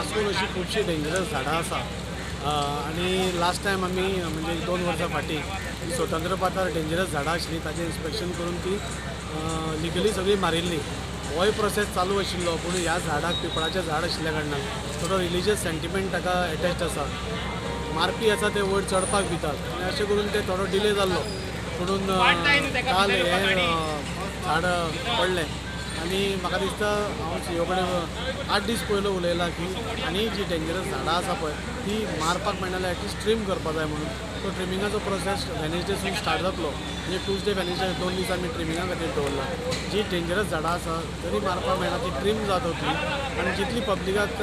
वास्कोन अशी खुबशीं डेंजरस झाडां आसा आनी लास्ट टायम आमी म्हणजे 2 वर्सां फाटीं स्वतंत्र पातार डेंजरस झाडां आशिल्लीं ताचें इन्स्पेक्शन करून ती लिगली सगळी मारिल्ली. होय प्रोसेस चालू आशिल्लो, पूण ह्या झाडाक पिपळाचें झाड आशिल्ल्या कारणान थोडो रिलिजियस सेंटिमेंट ताका एटॅच्ड आसा. मारपी आसा ते वयर चडपाक भितात आनी अशें करून ते थोडो डिले जाल्लो. पुणून काल हें झाड पडलें आनी म्हाका दिसता हांव सीओ कडेन 8 दीस पयलो उलयलां की आनी जी डेंजरस झाडां आसा पळय ती मारपाक मेळना जाल्यार एटलिस्ट ट्रीम करपा जाय म्हणून. सो ट्रिमिंगाचो प्रोसेस वेनसडेसून स्टार्ट जातलो, म्हणजे ट्यूजडे वेनसडे 2 दीस आमी ट्रिमिंगा खातीर दवरला. जी डेंजरस झाडां आसा तरी मारपाक मेळना ती ट्रीम जात वतली आनी जितली पब्लिकाक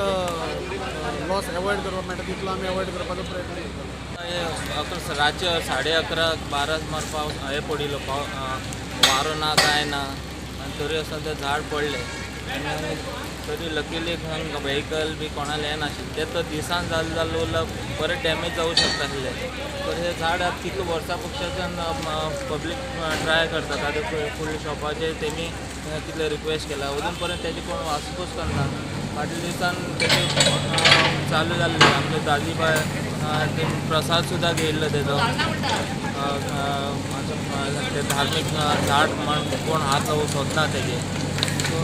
लॉस एवॉयड करपाक मेळटा तितलो आमी एवॉयड करपाचो प्रयत्न करतले. रातचे 11:30 12 सुमार पावस हे पडिल्लो, वारो ना काय ना, आनी तरी आसतना तें झाड पडलें. आनी तरी लकीली व्हेकल बी कोणालें हें नाशिल्लें. तें तर दिसान जालें जाल्यार उरलां परत डॅमेज जावं शकता आसलें. तर हें झाड आतां कितले वर्सां पक्षाच्यान पब्लीक ट्राय करतात. आतां फुडल्या शॉपाचेर तेमी कितले रिक्वेस्ट केला, अजून पर्यंत तेजी कोण वासपूस करना. फाटल्या दिसान तेजी चालू जाल्ली आमचे दाजीबाय ते प्रसाद सुद्दां घेयल्लो तेजो. ते धार्मीक झाड म्हण कोण हात लावूंक सोदना तेजे. सो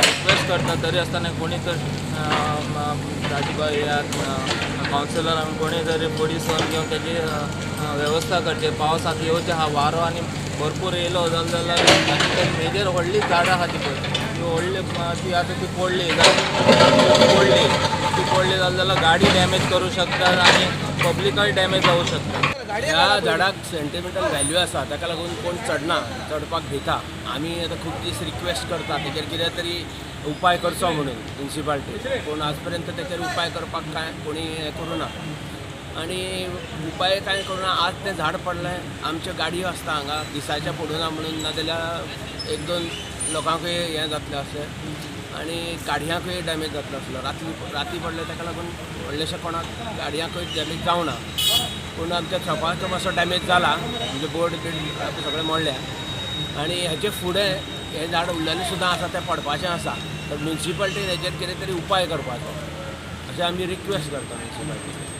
रिक्वेस्ट करता तरी आसतना कोणी तर दाजीबाय या कावन्सिलर आमी कोणी तरी फुडें सरून घेवन तेजी वेवस्था करची. पावस आतां येवचे आहा, वारो आनी भरपूर येयलो जाल्यार आनी मेजर व्हडली झाडां आहा ती पळय, ती व्हडली ती आतां ती पडली पडली ती पडली जाल्यार गाडी डॅमेज करूं शकता आनी पब्लिकय डॅमेज जावं शकता. ह्या झाडाक सेंटिमेंटल व्हॅल्यू आसा, ताका लागून कोण चडना, चडपाक भिता. आमी आतां खूब दीस रिक्वेस्ट करता तेजेर कितें तरी उपाय करचो म्हणून म्युनिसिपालिटी, पूण आज पर्यंत तेचेर उपाय करपाक कांय कोणी हें करूं ना आनी उपाय कांय करूं ना. आज तें झाड पडलें, आमच्यो गाडयो आसता हांगा दिसाच्या पडूना म्हणून, नाजाल्यार 1-2 लोकांकूय हें जातलें अशें आनी गाडयांकूय डॅमेज जातलो आसलो. राती पडलें ताका लागून व्हडलेशें कोणाक गाडयांकूय डॅमेज जावना, पूण आमच्या शॉपाचो मातसो डॅमेज जाला, म्हणजे बोर्ड बीड सगळें मोडल्या. आनी हेचे फुडें हें झाड उरलेलें सुद्दां आसा तें पडपाचें आसा, तर म्युनिसिपालिटीन हेचेर कितें तरी उपाय करपाचो अशें आमी रिक्वेस्ट करता म्युनिसिपालिटीक.